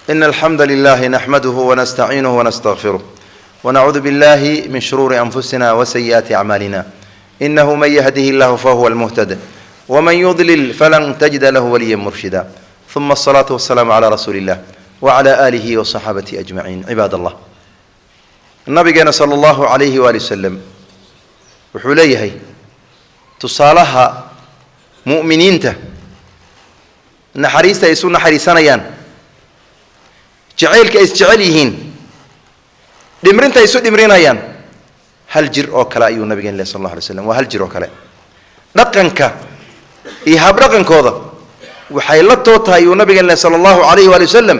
إن الحمد لله نحمده ونستعينه ونستغفره ونعوذ بالله من شرور أنفسنا وسيئات أعمالنا، إنه من يهده الله فهو المهتد، ومن يضلل فلن تجد له وليا مرشدا. ثم الصلاة والسلام على رسول الله وعلى آله وصحابته أجمعين. عباد الله، nabigeena sala allahu calayhi waali wasalam wuxuu leeyahay tusaalaha mu'miniinta naxariista ay isu naxariisanayaan, jacaylka ay isjecel yihiin, dhimrinta ay isu dhimrinayaan, hal jir oo kale ayuu nabigeen leh sal allah alay slam. Waa hal jir oo kale. Dhaqanka iyo habdhaqankooda waxay la too tahay ayuu nabigeen leh sala allahu calayhi waali wasalam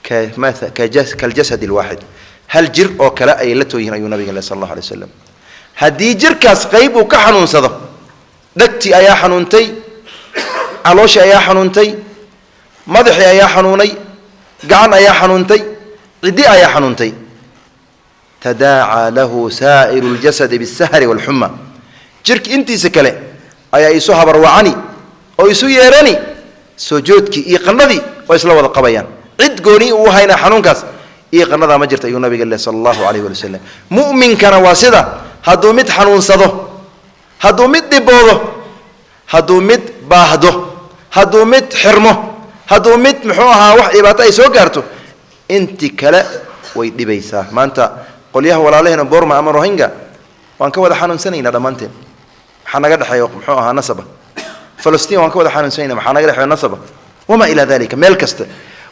kaljasad alwaaxid, hal jir oo kale ayay la too yihiin ayuu nabigeen leh sal allahu alay wasalam. Haddii jirkaas qayb uu ka xanuunsado, dhegtii ayaa xanuuntay, calooshii ayaa xanuuntay, madaxii ayaa xanuunay, gacan ayaa xanuuntay, ciddi ayaa xanuuntay, tadaacaa lahu saa'iru ljasadi bisahri walxuma, jirki intiisa kale ayaa isu habarwacani oo isu yeerani, soo joodkii iyo qandhadii oo isla wada qabayaan. Cid gooni uu haynaa xanuunkaas iyo qandhadaa ma jirta ayuu nabiga leh sala allahu calayh wali wasalam. Mu'minkana waa sida, hadduu mid xanuunsado, hadduu mid dhiboodo, hadduu mid baahdo, hadduu mid xirmo, hadduu mid muxuu ahaa wax dhibaato ay soo gaarto, inti kale way dhibaysaa. Maanta qolyaha walaalaheena Borma ama Rohingya waan ka wada xanuunsanaynaa dhammaanteen. Maxaa naga dhexeeya muxuu ahaa nasaba? Falastiin waan ka wada xanuunsanayna, maxaa naga dhexeeya nasaba? Wamaa ilaa dalika. Meel kasta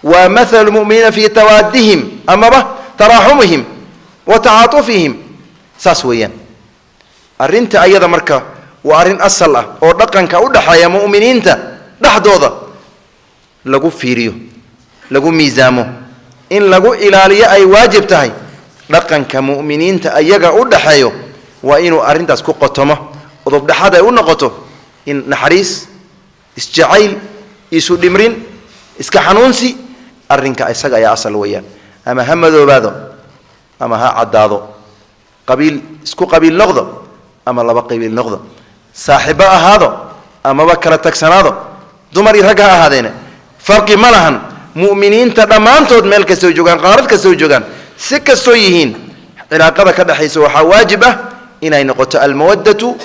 waa mathalu lmu'miniina fii tawaadihim amaba taraaxumihim wa tacaatufihim, saas weeyaan arrinta ayada. Marka waa arrin asal ah oo dhaqanka u dhexeeya mu'miniinta dhexdooda lagu fiiriyo, lagu miisaamo, in lagu ilaaliyo ay waajib tahay. Dhaqanka mu'miniinta ayaga u dhexeeyo waa inuu arrintaas ku qotomo, udubdhexaad ay u noqoto in naxariis, isjacayl, isu dhimrin, iska xanuunsi. Arrinka isaga ayaa asal weeyaan. Ama ha madoobaado ama ha caddaado, qabiil isku qabiil noqdo ama laba qabiil noqdo, saaxiibbo ahaado amaba kala tagsanaado, dumar iyo rag ha ahaadeene, farqi ma lahan. Mu'miniinta dhammaantood meel kastoo joogaan, qaarad kastoo joogaan, si kastoo yihiin, cilaaqada ka dhexaysa waxaa waajib ah inay noqoto almawaddatu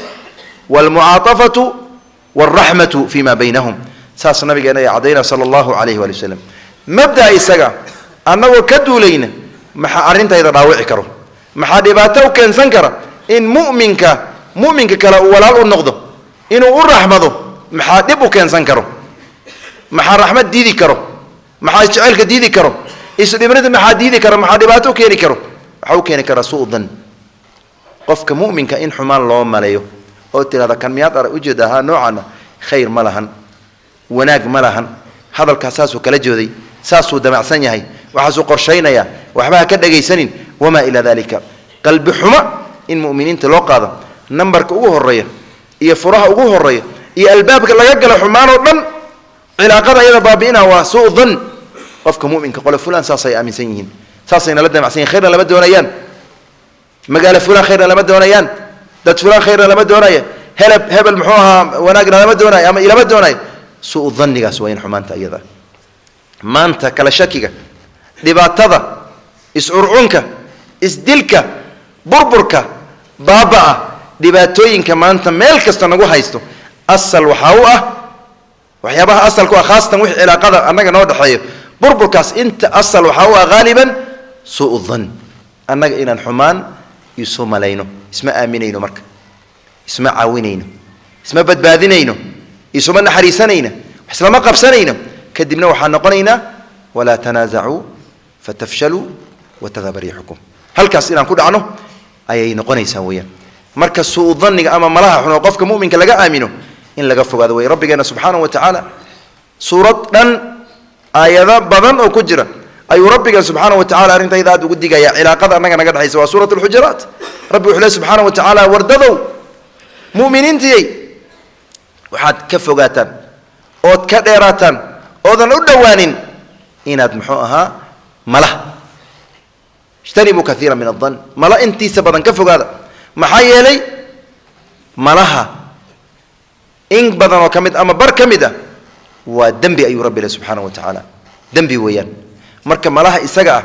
waalmucaatafatu waalraxmatu fi ma baynahum. Saas nabigeena ayaa caddaynaya sala allahu calayhi waali wasalam. Mabda isaga annagoo ka duulayna, maxaa arrintayda dhaawici karo? Maxaa dhibaato u keensan kara in mu'minka mu'minka kale uu walaal u noqdo, inuu u raxmado? Maxaa dhib u keensan karo? Maxaa raxmad diidi karo? Maxaa isjeceylka diidi karo? Isdhimrida maxaa diidi karo? Maxaa dhibaato u keeni karo? Waxaa u keeni karaa suu dan qofka mu'minka in xumaan loo maleeyo oo tirahda, kan miyaad arag ujeeda ahaa noocaana, khayr ma lahan, wanaag ma lahan, hadalkaas saasuu kala jooday, saasuu damacsan yahay, waxaasuu qorshaynayaa, waxba ha ka dhegaysanin, wamaa ilaa dalika. Qalbi xumo in mu'miniinta loo qaado, nambarka ugu horeeya iyo furaha ugu horeeya iyo albaabka laga gala xumaan oo dhan, cilaaqada ayada baabi'ina, waa suu dan. Qofka mu'minka qole fulan saasay aaminsan yihiin, saasayna la damacsan yihin, khayrna lama doonayaan, magaalo fulan khayrna lama doonayaan, dad fulan khayrna lama doonaya, heleb hebel muxuu ahaa wanaagna lama doonayo ama ilama doonayo. Suu dhannigaas waa in xumaanta iyada maanta kala shakiga, dhibaatada, is-curcunka, isdilka, burburka, baaba'a, dhibaatooyinka maanta meel kasta nagu haysto, asal waxaa u ah waxyaabaha asalku ah, khaasatan wixii cilaaqada annaga noo dhexeeyo, burburkaas inta asal waxaa u ah haaliban suu dhan, annaga inaan xumaan isu malayno. Isma aaminayno, marka isma caawinayno, isma badbaadinayno, isuma naxariisanayno, islama qabsanayno. Kadibna waxaan noqonaynaa walaa tanaasacuu fatafshaluu watadhaba riixukum. Halkaas inaan ku dhacno ayay noqonaysaa weeyaan. Marka suu dhanniga ama malaha xun oo qofka mu'minka laga aamino in laga fogaado wey. Rabbigeena subxaanahu wa tacaala suurad dhan, aayado badan oo ku jira ayuu rabbigeen subxaana wa tacala arrintayda aad ugu digaya, cilaaqada annaga naga dhexaysa. Waa suurat alxujuraat. Rabbi wuxuu leh subxaana wa tacaala: wardadow mu'miniintiyey, waxaad ka fogaataan ood ka dheeraataan oodan u dhowaanin inaad muxuu ahaa mala, ijtanibuu kaiira min adan, mala intiisa badan ka fogaada. Maxaa yeelay malaha in badan oo ka mid ama bar ka mid ah waa dembi ayuu rabbi leh subxaana wa tacaala. Dembi weeyaan. Marka malaha isaga ah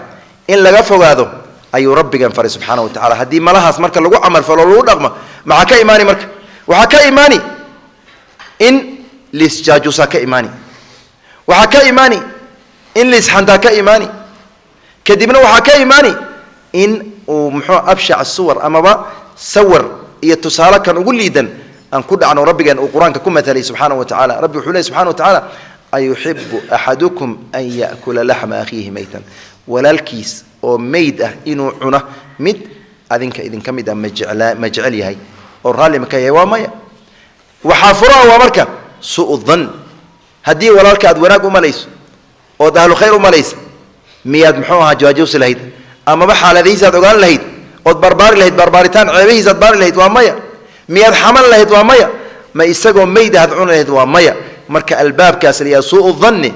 in laga fogaado ayuu rabbigan faray subxaana wa tacala. Haddii malahaas marka lagu camalfalo, lagu dhaqmo, maxaa ka imaani? Marka waxaa ka imaani in liisjaajuusaa ka imaani, waxaa ka imaani in liisxantaa ka imaani, kadibna waxaa ka imaani in uu muxuu abshac suwar amaba sawir iyo tusaale kan ugu liidan aan ku dhacno. Rabbigeen uu Qur-aanka ku matalay subxaana wa tacala. Rabbi wuxuu ley subxana wa tacaala: ayuxibu axadukum an ya'kula laxma akhiihi maytan? Walaalkiis oo meyd ah inuu cuno mid adinka idinka mid ah ma jeclaa, ma jecel yahay oo raalli ma ka yahay? Waa maya. Waxaa furaa waa marka suu dan. Haddii walaalka aad wanaag u malayso ood ahlu khayr u malaysa, miyaad muxuu ahaa jaajuusi lahayd amaba xaaladihiisaad ogaan lahayd ood barbaari lahayd, barbaaritaan ceebihiisaad baari lahayd? Waa maya. Miyaad xaman lahayd? Waa maya. Ma isagoo meyd aad cuni lahayd? Waa maya. Marka albaabkaas layaa suu danni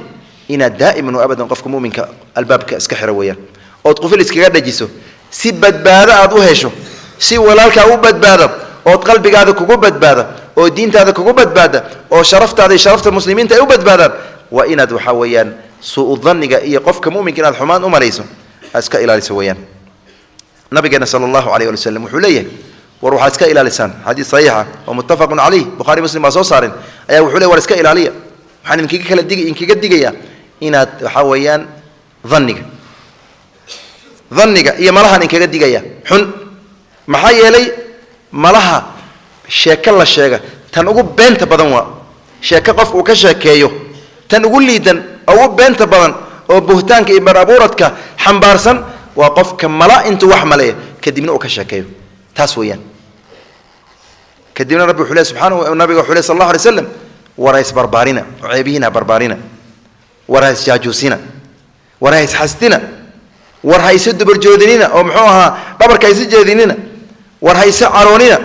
inaad daa'iman wa abadan qofka muminka albaabka iska xiro weeyaan, ood qufil iskaga dhajiso si badbaado aad u hesho, si walaalkaa u badbaado, ood qalbigaada kugu badbaada, oo diintaada kugu badbaada, oo sharaftaada iyo sharafta muslimiinta ay u badbaadaan. Waa inaad waxaa weeyaan suu dhanniga iyo qofka muminka inaad xumaan u malayso aad iska ilaaliso weeyaan. Nabigeena sala allahu alayh ali waslm wuxuu leeyahay: war waxaad iska ilaalisaan. Xadiis saxiixa oo muttafaqun caleyh, Bukhari, Muslim baa soo saareen, ayaa wuxuu ley: war iska ilaaliya, waxaan idinkaga kala dig idinkaga digayaa inaad waxaa weeyaan dhanniga iyo malahaan idinkaga digaya xun. Maxaa yeelay malaha sheeko la sheega tan ugu beenta badan waa sheeko qof uu ka sheekeeyo, tan ugu liidan oo ugu beenta badan oo buhtaanka iyo bar abuuradka xambaarsan waa qofka mala intuu wax maleeya kadibna uu ka sheekeeyo, taas weeyaan. Kadibna rabbi wuxuu le subxaanahu, nabiga wuxuu le sal allahu alay slam: war ha isbarbaarina oo ceebihiina ha barbaarina, war ha isjaajuusina, war ha isxasdina, war ha isa dubarjoodinina oo muxuu ahaa dhabarka ha isa jeedinina, war ha isa caroonina,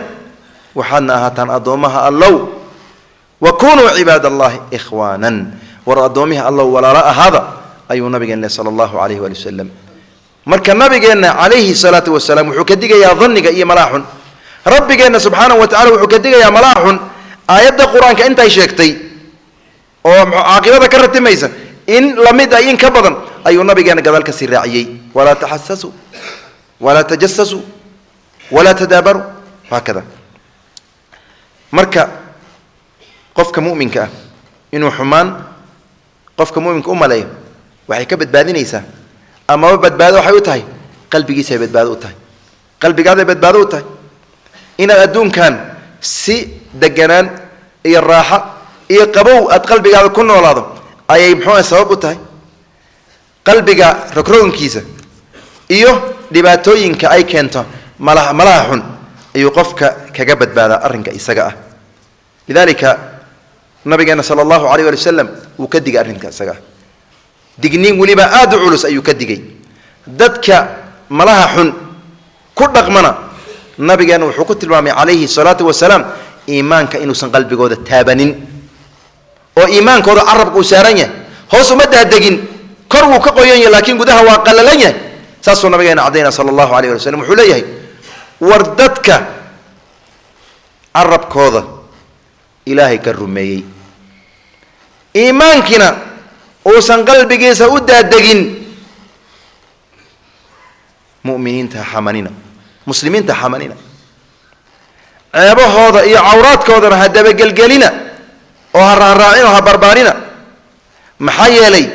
waxaadna ahaataan addoommaha Allow. Wa kunuu cibaad allahi ikhwaanan. War addoomihi Allow walaalo ahaada, ayuu nabigeen leh sala allahu alayh waali wasalam. Marka nabigeenna calayhi salaatu wasalaam wuxuu ka digayaa dhanniga iyo malaha xun. Rabbigeenna subxaanahu wa tacala wuxuu ka digayaa malaha xun. Aayadda Qur-aanka intay sheegtay oo caaqibada ka ratimaysa in lamid ah, in ka badan ayuu nabigeena gadaal kasii raaciyey: walaa taxasasuu, walaa tajasasuu, walaa tadaabaruu, haakada. Marka qofka muminka ah inuu xumaan qofka muminka u maleeyo waxay ka badbaadinaysaa amaba badbaado waxay u tahay qalbigiisay badbaado u tahay, qalbigaaday badbaado u tahay inaad adduunkan si deganaan iyo raaxo iyo qabow aad qalbigaada ku noolaado ayay muxuu sabab u tahay. Qalbiga rogroonkiisa iyo dhibaatooyinka ay keento malaha xun ayuu qofka kaga badbaadaa arrinka isaga ah. Lidalika nabigeena sala allahu alayh ali wasalam wuu ka digay arrinka isaga ah. Digniin weliba aada u culus ayuu ka digay. Dadka malaha xun ku dhaqmana nabigeena wuxuu ku tilmaamay calayhi salaatu wasalaam iimaanka inuusan qalbigooda taabanin, oo iimaankooda carabka uu saaran yahay, hoos uma daadegin, kor wuu ka qoyan yahay laakiin gudaha waa qalalan yahay. Saasuu nabigeena cadayna sala allahu alayh ali waslm. Wuxuu leeyahay: war dadka carabkooda Ilaahay ka rumeeyey, iimaankiina uusan qalbigiisa u daadegin, mu'miniinta ha xamanina, muslimiinta ha xamanina, ceebahooda iyo cawraadkoodana ha dabagelgelina oo ha raaraacin oo ha barbaarina. Maxaa yeelay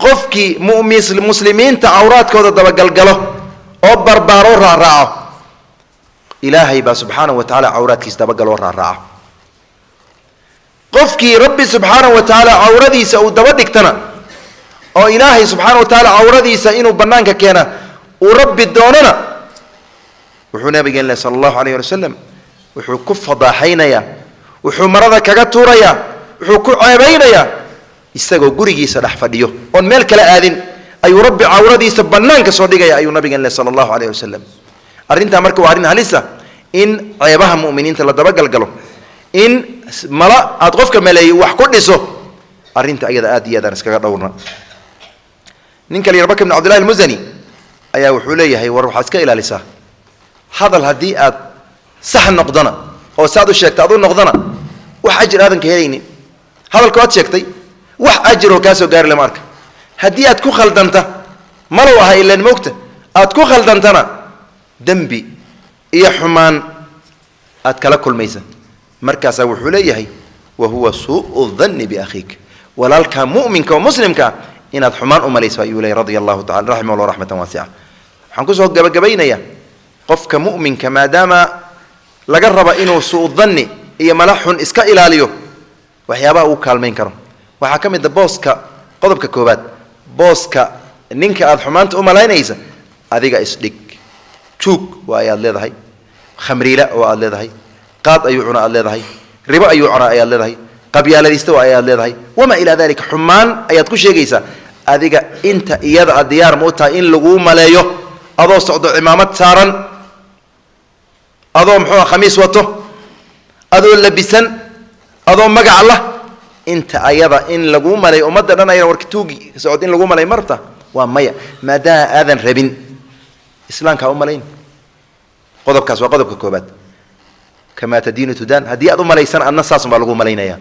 qofkii muslimiinta cawraadkooda dabagalgalo oo barbaaroo raaraaco, Ilaahay baa subxaanahu wa tacala cawraadkiisa dabagaloo raaraaca. Qofkii Rabbi subxaanahu wa tacaala cawradiisa uu daba dhigtana, oo Ilaahay subxaana wa tacaala cawradiisa inuu bannaanka keena uu Rabbi doonana, wuxuu nabigeen leh sala allahu alayh ali wasalam, wuxuu ku fadaaxaynayaa, wuxuu marada kaga tuurayaa, wuxuu ku ceebaynayaa isagoo gurigiisa dhex fadhiyo oon meel kala aadin ayuu Rabbi cawradiisa bannaanka soo dhigaya, ayuu nabigeen leh sala allahu alayh wasalam. Arrintaa marka waa arrin halisa in ceebaha mu'miniinta la dabagalgalo, in mala aad qofka maleeyey wax ku dhiso. Arrinta ayada aad iyo aad aan iskaga dhowrna. Ninka la yar Bakr bn Cabdillahi Almusani ayaa wuxuu leeyahay: war waxaad iska ilaalisaa hadal haddii aad sax noqdona oo saad u sheegta ad u noqdona wax ajir aadan ka helaynin. Hadalka waad sheegtay, wax ajiroo kaa soo gaari lama arka. Haddii aad ku khaldanta Malow aha ilan moogta aad ku khaldantana dembi iyo xumaan aad kala kulmaysa. Markaasaa wuxuu leeyahay wa huwa suu'u danni biakhiik, walaalkaa mu'minka oo muslimkaa inaad xumaan u malayso ayuu leeyahy, radia allahu tacala, raximah llah raxmatan waasica. Waxaan kusoo gabagabaynayaa, qofka mu'minka maadaama laga raba inuu suu danni iyo mala xun iska ilaaliyo, waxyaabaha uu kaalmayn karo waxaa ka mid a booska, qodobka koobaad, booska ninka aad xumaanta u malaynaysa adiga isdhig. Tuug waa ayaad leedahay, khamriila oo aad leedahay, qaad ayuu cuna aad leedahay, ribo ayuu cunaa ayaad leedahay, qabyaaladiista waa ayaad leedahay, wamaa ilaa dalika, xumaan ayaad ku sheegaysaa. Adiga inta iyada a diyaar ma u tahay in laguu maleeyo adoo socdo cimaamad saaran, adoo muxuua khamiis wato, adoo labisan, adoo magac lah, inta ayada in laguu maleeyo ummadda dhan ayana warka tuugi socod in laguu maleeyo ma rabta? Waa maya. Maadaama aadan rabin, islaamka ha u malayn. Qodobkaas waa qodobka koobaad. Kamaa tadiinu tudaan. Haddii aad u malaysana, adna saasun baa lagu malaynaya.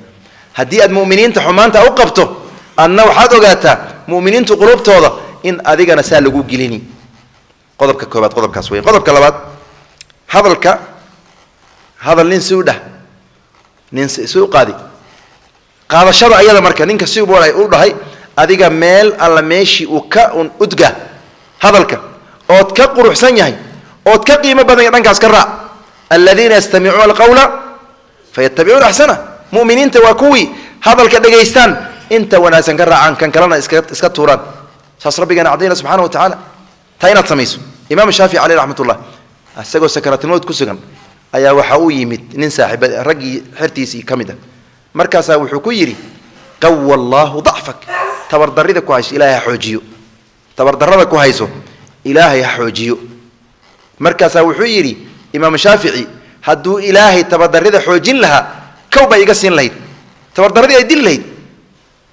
Haddii aad mu'miniinta xumaanta u qabto, adna waxaad ogaataa mu'miniintu qulubtooda in adigana saa lagu gelini. Qodobka koobaad qodobkaas wey. Qodobka labaad, hadalka, hadal nin si u dhah, nin si u qaadi, qaadashada ayada. Marka ninka si u dhahay, adiga meel alla meeshii uu ka un udga hadalka ood ka quruxsan yahay ood ka qiimo badan yahay, dhankaas ka raac. Aladiina yastamicuuna alqawla fayatabicuuna axsana. Mu'miniinta waa kuwii hadalka dhegaystaan, inta wanaagsan ka raacaan, kan kalena iska tuuraan. Saas rabbigeena cadayna subxana wa tacaala. Taa inaad samayso. Imaam Shaafici caleyh raxmat ullah, isagoo sakaraatulmowt ku sugan ayaa waxaa u yimid nin saaxiiba raggii xertiisii ka mid ah. Markaasaa wuxuu ku yidhi: qawa allaahu dacfak, tabardarrida ku hayso Ilahay ha xoojiyo, tabardarrada ku hayso Ilaahay ha xoojiyo. Markaasaa wuxuu yidhi Imaam Shaafici: hadduu Ilaahay tabardarrida xoojin lahaa, kow bay iga siin lahayd, tabardarradii ay dili lahayd.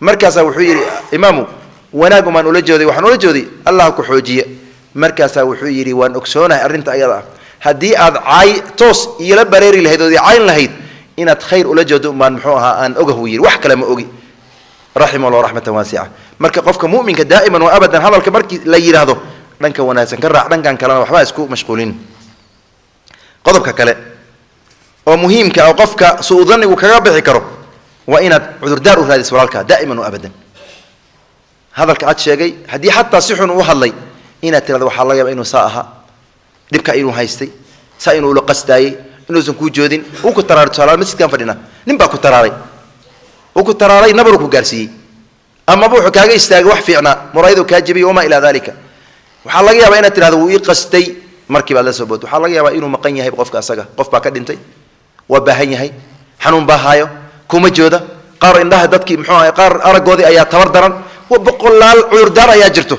Markaasaa wuxuu yidhi imaamu: wanaag umaan ula jooday, waxaan ula jooday Allah ku xoojiye. Markaasaa wuxuu yidhi: waan ogsoonahay arrinta ayada ah, haddii aad caay toos iila bareeri lahayd ood i cayn lahayd, inaad khayr ula jeedo umaan muxuu ahaa aan ogah, uu yidhi, wax kale ma ogi. Raxima allah raxmatan waasica. Marka qofka mu'minka daa'iman wa abadan, hadalka markii la yidhaahdo, dhanka wanaagsan ka raac, dhankan kalena waxba isku mashquulin. Qodobka kale oo muhiimka oo qofka suu danigu kaga bixi karo waa inaad cudurdaar u raadiso walaalka daa'iman wa abadan. Hadalka aad sheegay, haddii xataa si xun uu hadlay, inaad tirahdo waxaa laga yaaba inuu saa ahaa, dhibka inuu haystay, saa inuu ula qastaayey, inuusan kuu joodin, uu ku taraaray. Tusaalahaan, masjidkaan fadhinaa, nin baa ku taraaray, uu ku taraaray, nabaruu ku gaarsiiyey, amaba wuxuu kaaga istaagay wax fiicnaa, muraayaduu kaa jebiyey, wamaa ilaa dalika. Waxaa laga yaabaa inaad tirahdo wuu ii qastay markii baad la soo bood. Waxaa laga yaabaa inuu maqan yahay qofka asaga, qof baa ka dhintay, waa baahan yahay, xanuun baa haayo, kuma jooda, qaar indhaha dadkii muxuu ahay, qaar araggoodii ayaa tabar daran, wa boqolaal cudurdaar ayaa jirto,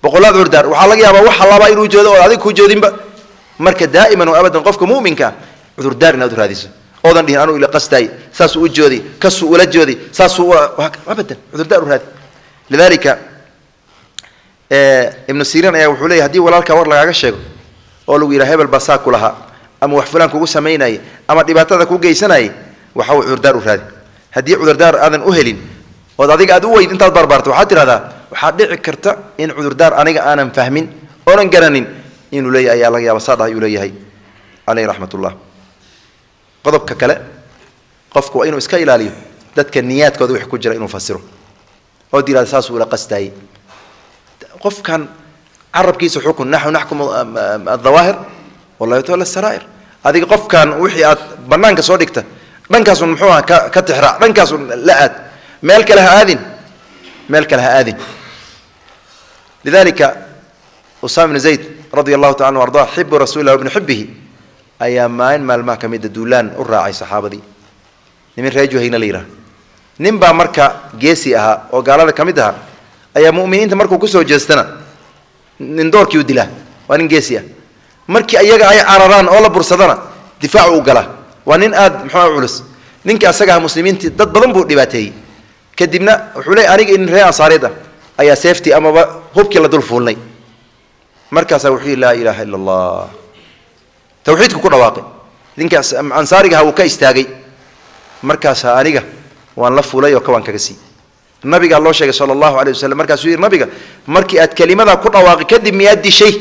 boqolaal cudurdaar. Waxaa laga yaabaa wax allaabaa inuu joodo oo adiga kuu joodinba. Marka daa'iman wa abadan qofka mu'minka cudurdaar inaad u raadiso, oodan dhihin anuu ila qastaay, saasuu u jooday, kasuu ula jooday, saasuu, abadan cudurdaar u raadi. Lidalika Ibnu Siriin ayaa wuxuu leeyay: hadii walaalkaa war lagaaga sheego oo lagu yidhaha hebel baa saa ku lahaa, ama wax fulaan kugu samaynayay, ama dhibaatada ku geysanayay, waxa uu cudurdaar u raadi. Haddii cudurdaar aadan u helin ood adiga aad u weyd intaad barbaarto, waxaad tidhahdaa waxaa dhici karta in cudurdaar aniga aanan fahmin oonan garanin inuu leeyahay ayaa laga yaaba. Saa dhah ayuu leeyahay caleyh raxmat ullah. Qodobka kale, qofku waa inuu iska ilaaliyo dadka niyaadkooda wix ku jira inuu fasiro ood yidhahda saasuu ula qastaayey. Qofkan carabkiisa xukun, naxnu naxkumu adawaahir wallah yatawalla saraa'ir. Adiga qofkan wixii aad banaanka soo dhigta, dhankaasun muxuu aha ka tixraac, dhankaasun la aad, meel kale ha aadin, meel kale ha aadin. Lidalika Usaama bnu Zayd radia allahu taala anu arda, xibu rasuuli lah ibnu xibihi, ayaa maalin maalmaha ka mida duulaan u raacay saxaabadii nimin reer Juhayna la yidhaha. Nin baa marka geesi ahaa oo gaalada ka mid ahaa ayaa mu'miniinta markuu kusoo jeestana nin doorkii u dilaa. Waa nin geesi ah. Markii iyaga ay cararaan oo la bursadana, difaacu u galaa. Waa nin aad muxuu culus. Ninka asaga aha muslimiintii dad badan buu dhibaateeyey. Kadibna wuxuu leey aniga in reer Ansaareed ah ayaa seeftii amaba hubkii la dul fuulnay. Markaasaa wuxuu yihi: laa ilaaha ila allah. Tawxiidku ku dhawaaqay. Ninkaas ansaarigaha wuu ka istaagay. Markaasaa aniga waan la fuulay oo kawaan kaga sii. Nabigaa loo sheegay sala allahu alay wasalam, markaasuu yidhi nabiga, markii aad kelimadaa ku dhawaaqi kadib miyaad dishay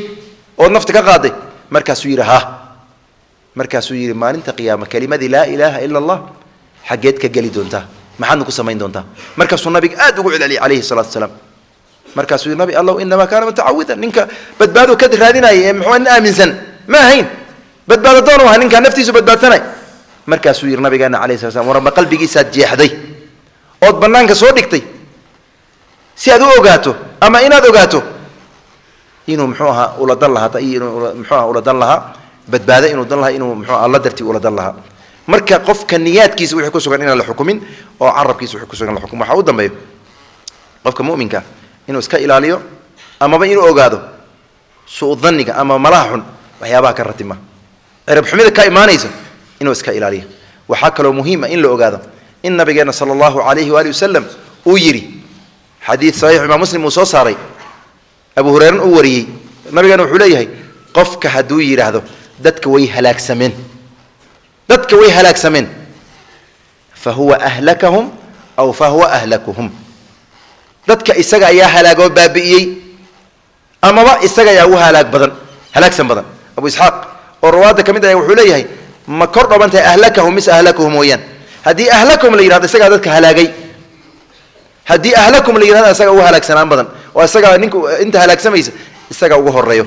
ood nafta ka qaaday? Markaasuu yidhi ha. Markaasuu yidhi maalinta qiyaama kelimadii laa ilaaha ila allah xaggeed ka geli doontaa, maxaadna ku samayn doontaa? Markaasuu nabiga aad ugu celceliyay calayhi salatu wasalaam. Markaasuu yidhi nabi allow, inamaa kaana mutacawidan, ninka badbaado ka raadinaya ee muxuu nin aaminsan ma ahayn, badbaado doon u ahaa, ninkaa naftiisu badbaadsanay. Markaasuu yidhi nabigeena alayhi sala slam, warma qalbigiisaad jeexday ood bannaanka soo dhigtay si aad u ogaato ama inaad ogaato inuu muxuu ahaa ula dan lahaa iyo inuu muxuu aha ula dan lahaa badbaado, inuu dan lahaa, inuu muxuu alla dartii ula dan lahaa. Marka qofka niyaadkiisa wixii ku sugan inaan la xukumin oo carabkiisa wixii ku sugan la xukum. Waxaa u dambeeyo qofka mu'minka inuu iska ilaaliyo amaba inuu ogaado suu dhanniga ama malaha xun, waxyaabaha ka ratima, cirib xumida ka imaanaysa inuu iska ilaaliyo. Waxaa kaloo muhiima in la ogaado in nabigeena sala allahu alayhi waali wasalam uu yidhi, xadiid saxiix imaam Muslim uu soo saaray, Abu Hureyran uu wariyey, nabigeena wuxuu leeyahay, qofka hadduu yidhaahdo dadka way halaagsameen, dadka way halaagsameen, fa huwa ahlakahum aw fa huwa ahlakuhum, dadka isaga ayaa halaagoo baabi'iyey amaba isaga ayaa ugu halaag badan, halaagsan badan. Abu Isxaaq oo rawaadda ka mid ah wuxuu leeyahay, ma kor dhaban tahay ahlakahum mise ahlakuhum weeyaan? Haddii ahlakuhum la yidhahdo isagaa dadka halaagay, haddii ahlakum la yidhahdo isaga ugu halaagsanaan badan oo isagaa ninku inta halaagsamaysa isagaa ugu horeeyo.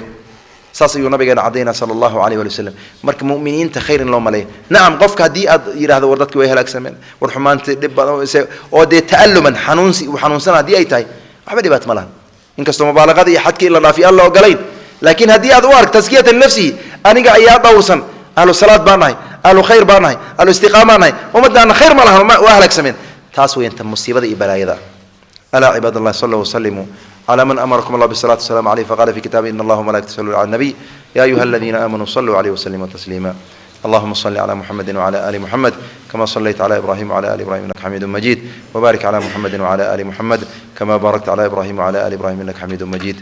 Saas ayuu nabigeena caddaynaa sala allahu alayh wali wasalam. Marka mu'miniinta khayr in loo maleeyo. Nacam, qofka haddii aad yidhahdo war dadki way halaagsameen, war xumaanti dhib badan oo dee ta'aluman xanuunsi uu xanuunsana haddii ay tahay, waxba dhibaato ma lahan, inkastoo mubaalaqada iyo xadka in la dhaafiyo alla ogolayn. Laakiin haddii aad u arag taskiyatan nafsihi, aniga ayaa dhowrsan, ahlu salaad baan nahay, ahlu khayr baan nahay, ahlu istiqaamaan nahay, ummaddaana khayr ma lahan, waa halaagsameen, taas weyanta musiibada iyo balaayada. Alaa cibaad allah, saluu wasalimuu على من أمركم الله بالصلاة والسلام عليه، فقال في كتابه إن الله وملائكته يصلون على النبي يا أيها الذين آمنوا صلوا عليه وسلموا تسليما. اللهم صل على محمد وعلى آل محمد كما صليت على إبراهيم وعلى آل إبراهيم إنك حميد مجيد، وبارك على محمد وعلى آل محمد كما باركت على إبراهيم وعلى آل إبراهيم إنك حميد مجيد.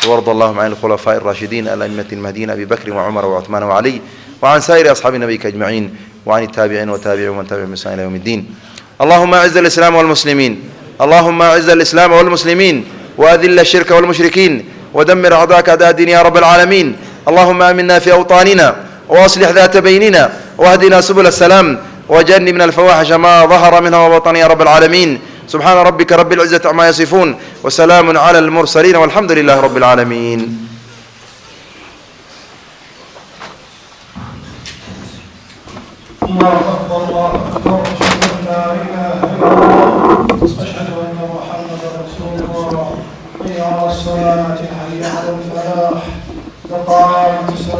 وارض اللهم عن الخلفاء الراشدين الأئمة المهديين أبي بكر وعمر وعثمان وعلي، وعن سائر أصحاب نبيك أجمعين، وعن التابعين وتابعين ومن تبعهم بإحسان إلى يوم الدين. اللهم أعز الإسلام والمسلمين، اللهم أعز الإسلام والمسلمين، وأذل الشرك والمشركين، ودمر أعداءك أعداء الدين يا رب العالمين. اللهم آمنا في أوطاننا، وأصلح ذات بيننا، واهدنا سبل السلام، وجنبنا الفواحش ما ظهر منها وبطن يا رب العالمين. سبحان ربك رب العزة عما يصفون، وسلام على المرسلين، والحمد لله رب العالمين. الله أكبر، الله أكبر، أشهد أن لا إله إلا الله، أشهد أن محمدا رسول الله، حي على الصلاة، حي على الفلاح، قد قامت الصلاة.